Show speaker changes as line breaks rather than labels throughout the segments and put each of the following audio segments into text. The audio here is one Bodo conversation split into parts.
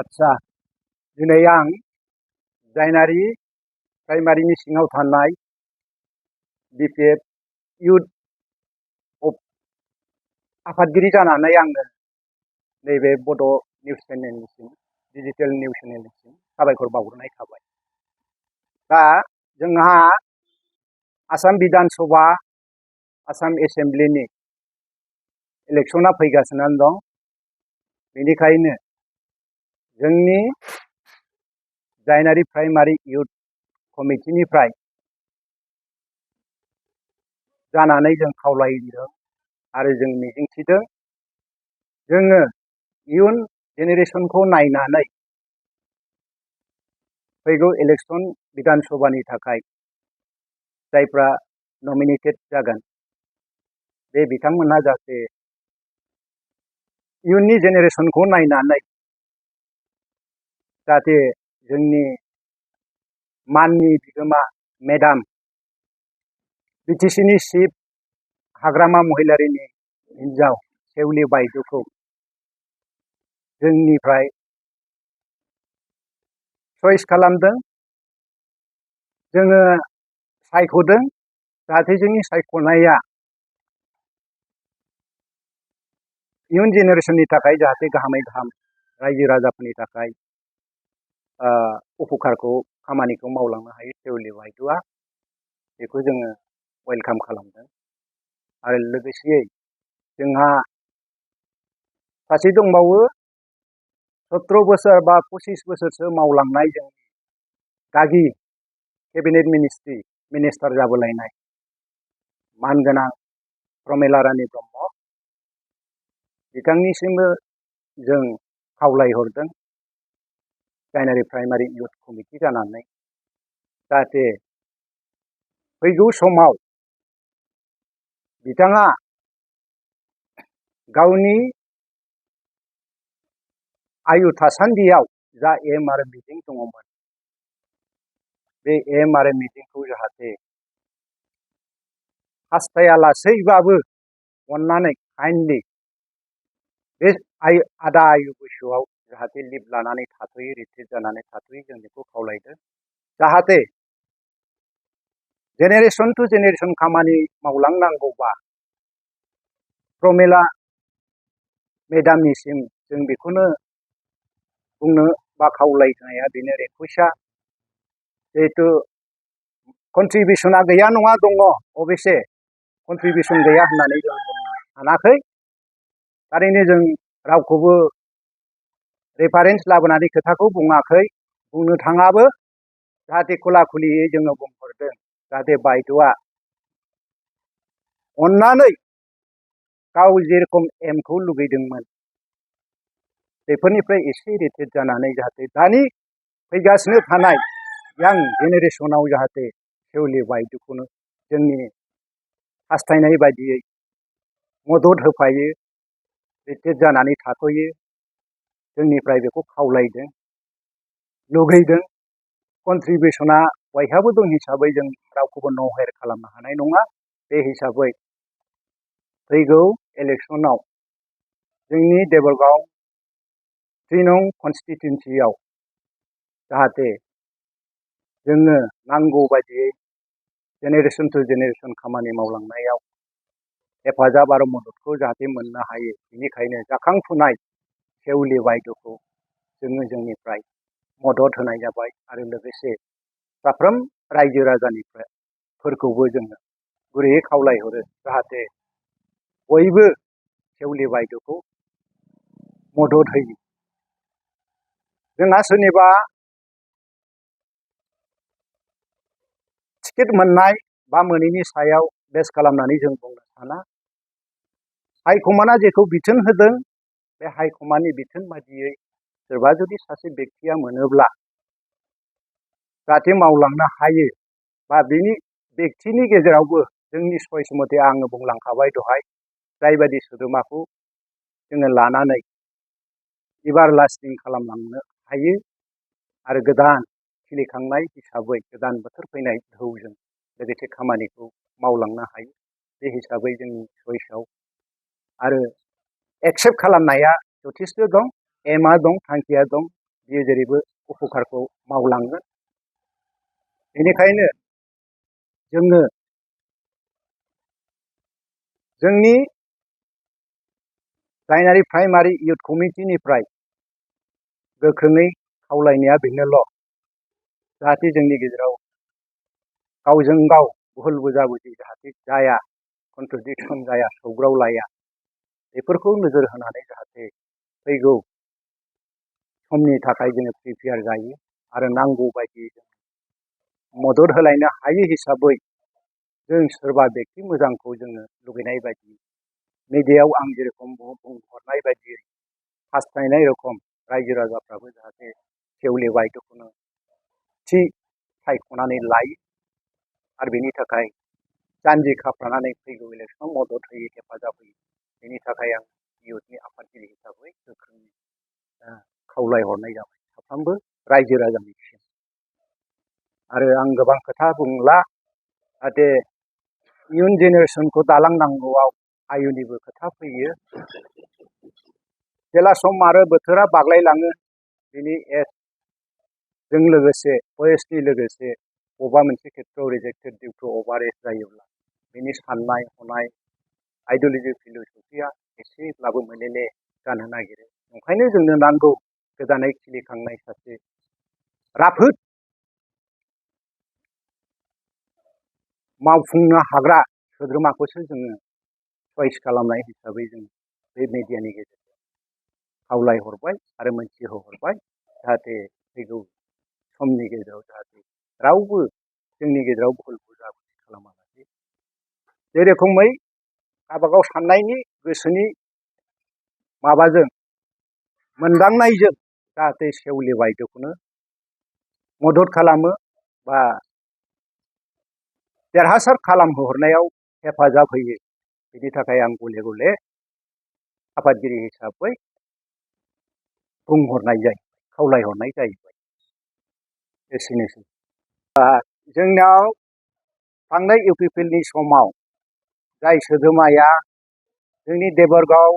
आदसा दिनै आं जायनारि प्राइमारिनि सिङाव थानाय बिपिएफ इउथ आफादगिरि जानानै आङो नैबे बड' निउस चेनेलनिसिम डिजिटेल निउस चेनेलनिसिम साबायखर बावहरनाय थाबाय। दा जोंहा आसाम बिधान सभा आसाम एसेम्ब्लिनि इलेक्शना फैगासिनो दं। बेनिखायनो जोंनि जायनारि प्राइमारि इउथ कमिटिनिफ्राय जानानै जों खावलायदों आरो जों मिजिंथिदों जोङो इयुन जेनेरेशनखौ नायनानै फैगौ इलेक्शन बिधान सभानि थाखाय जायफ्रा नमिनेटेड जागोन बे बिथांमोनहा जाहाथे इयुननि जेनेरेशनखौ नायनानै जाहाथे जोंनि माननि बिगोमा मेडाम बिटिसिनि चिफ हाग्रामा महिलारिनि हिन्जाव सेउलि बायद'खौ जोंनिफ्राय चइस खालामदों, जोङो सायख'दों जाहाथे जोंनि सायख'नाया इयुन जेनेरेशननि थाखाय जाहाथे गाहामै गाहाम रायजो राजाफोरनि थाखाय उपकारखौ खामानिखौ मावलांनो हायो सेउलि बायद'आ बेखौ जोङो वेलकाम खालामदों। आरो लोगोसेयै जोंहा सासे दंबावो 17 बोसोर बा 25 बोसोरसो मावलांनाय जोंनि गागि केबिनेट मिनिस्टार जाबोलायनाय मानगोनां प्रमिला रानी ब्रह्म बिथांनिसिमबो जों खावलायहरदों जायनारि प्राइमारि इउथ कमिटि जानानै जाहाथे फैगौ समाव बिथाङा गावनि आयु थासान्दियाव जा एम आरो मिजिं दङमोन बे एम आरो मिजिंखौ जाहाथे हास्थायालासैबाबो अननानै काइन्डलि बे आदा आयु बैसोआव जाहाथे लिभ लानानै थाथ'यो, रिटायार जानानै थाथ'यो जों बेखौ खावलायदों। जाहाथे जेनेरेशन टु जेनेरेशन खामानि मावलांनांगौबा प्रमिला मेडामनिसिम जों बेखौनो बुंनो बा खावलायनाया बेनो रिक्वेस्टआ जिहेतु कन्ट्रिबिउसना गैया नङा दङ, अबयसे कन्ट्रिबिउसन गैया होननानै जों बुंनो सानाखै। थारैनो जों रावखौबो रेफारेन्स लाबोनानै खोथाखौ बुङाखै, बुंनो थाङाबो जाहाथे खुला खुलियै जोङो बुंहरदों जाहाथे बायद'आ अननानै गाव जेरखम एमखौ लुगैदोंमोन बेफोरनिफ्राय एसे रिटायार जानानै जाहाथे दानि फैगासिनो थानाय यां जेनेरेशनाव जाहाथे सेउलि बायद'खौनो जोंनि हास्थायनाय बायदियै मदद होफायो, रिटायार जानानै थाथ'यो जोंनिफ्राय बेखौ खावलायदों, लुगैदों। कन्ट्रिबिउसना बयहाबो दं हिसाबै जों रावखौबो नहेर खालामनो हानाय नङा। बे हिसाबै फैगौ इलेक्शनाव जोंनि देबरगाव 3 नं कन्स्टिटुयेन्सियाव जाहाथे जोङो नांगौ बायदियै जेनेरेशन टु जेनेरेशन खामानि मावलांनायाव हेफाजाब आरो मददखौ जाहाथे मोननो हायो। बेनिखायनो जाखांफुनाय सेउलि बायद'खौ जोङो जोंनिफ्राय मदद होनाय जाबाय आरो लोगोसे साफ्रोम रायजो राजानिफ्राय फोरखौबो जोङो गुरैयै खावलायहरो जाहाथे बयबो सेउलि बायद'खौ मदद होयो। जोंहा सोरनिबा टिकेट मोननाय बा मोनैनि सायाव बेस खालामनानै जों बुंनो साना। हाइकमान्डआ जेखौ बिथोन होदों बे हाइकमान्डनि बिथोन बायदियै सोरबा जुदि सासे बेक्तिया मोनोब्ला जाहाथे मावलांनो हायो बा बिनि बेक्तिनि गेजेरावबो जोंनि चइस मथे आङो बुंलांखाबाय दहाय जायबायदि सोद्रोमाखौ जोङो लानानै एबार लास्टिं खालामलांनो हायो आरो गोदान खिलिखांनाय हिसाबै गोदान बोथोर फैनाय दोहौजों लोगोसे खामानिखौ मावलांनो हायो। बे हिसाबै जोंनि चइसआव आरो एक्सेप्ट खालामनाया जथेस्थ' दं, एमआ दं, थांखिया दं। बियो जेरैबो उपकारखौ मावलांगोन। बेनिखायनो जोङो जोंनि जायनारि प्राइमारि इयुथ कमिटिनिफ्राय गोख्रोङै खावलायनाया बेनोल' जाहाथे जोंनि गेजेराव गावजों गाव भुल बुजाबुजि जाहाथे जाया, कन्ट्रडिक्सन जाया, सौग्रावलाया, बेफोरखौ नोजोर होनानै जाहाथे फैगौ समनि थाखाय जोङो प्रिपेयार जायो आरो नांगौ बायदि मदद होलायनो हायो हिसाबै जों सोरबा बेक्ति मोजांखौ जोङो लुबैनाय बायदि मिडियायाव आं जेरेखम बुंहरनाय बायदि हास्थायनाय रखम रायजो राजाफ्राबो जाहाथे सेवले बायद'खौनो थि सायख'नानै लायो आरो बेनि थाखाय जानजि खाफ्रानानै फैगौ इलेक्सनाव मदद होयो, हेफाजाब होयो। बेनि थाखाय आं इयुथनि आफादगिरि हिसाबै गोख्रोङै खावलायहरनाय जाबाय साफ्रोमबो रायजो राजानिसिम। आरो आं गोबां खोथा बुंला, जाहाथे इयुन जेनेरेसनखौ दालांनांगौआव आयुनिबो खोथा फैयो। जेला सम आरो बोथोरा बाग्लायलाङो, बिनि एजजों लोगोसे बयसनि लोगोसे बबेबा मोनसे खेत्रआव रिजेक्टेड डिउ टु अभार एज जायोब्ला बिनि साननाय हनाय आइडिय'लजि फिल'सफिया एसेब्लाबो मोलेले जानो नागिरो। ओंखायनो जोंनो नांगौ गोदानै खिलिखांनाय सासे राफोद मावफुंनो हाग्रा सोद्रोमाखौसो जोङो चइस खालामनाय हिसाबै जों बे मिडियानि गेजेरजों खावलायहरबाय आरो मोनथिहोहरबाय, जाहाथे फैगौ समनि गेजेराव जाहाथे रावबो जोंनि गेजेराव भुल बुजाबुजि खालामालासे जेरेखमै गावबागाव साननायनि गोसोनि माबाजों मोनदांनायजों जाहाथे सेवले बायद'खौनो मदद खालामो बा देरहासार खालामहोहरनायाव हेफाजाब होयो। बेनि थाखाय आं गले गले आफादगिरि हिसाबै बुंहरनाय जायो, खावलायहरनाय जाहैबाय। एसेनोसै। जोंनाव थांनाय इउपिपिएलनि समाव जाय सोद्रोमाया जोंनि देबरगाव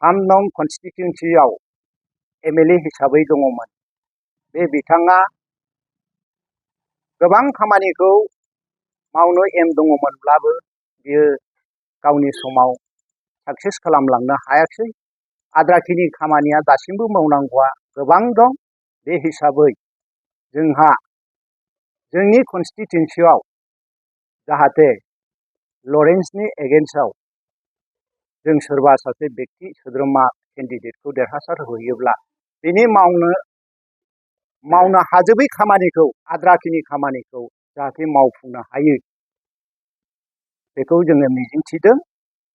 3 नं कनस्टिटिउन्सियाव एमएलए हिसाबै दङमोन, बे बिथाङा गोबां खामानिखौ मावनो एम दङमोनब्लाबो बियो गावनि समाव साक्सेस खालामलांनो हायाखै। आद्राखिनि खामानिया दासिमबो मावनांगौआ गोबां दं। बे हिसाबै जोंहा जोंनि कनस्टिटिउन्सियाव जाहाथे लरेन्सनि एगेन्स्टआव जों सोरबा सासे बेक्ति सोद्रोमा केन्डिडेटखौ देरहासार होयोब्ला बिनि मावनो हाजोबै खामानिखौ, आद्राखिनि खामानिखौ जाहाथे मावफुंनो हायो, बेखौ जोङो मिजिंथिदों।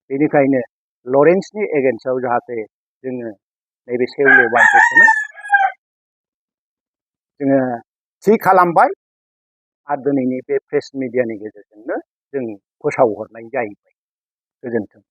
बेनिखायनो लरेन्सनि एगेन्स्टआव जाहाथे जोङो नैबे सेवले बायद'खौनो जोङो थि खालामबाय आरो दिनैनि बे प्रेस मिडियानि गेजेरजोंनो जों फोसावहरनाय जाहैबाय। गोजोन्थों।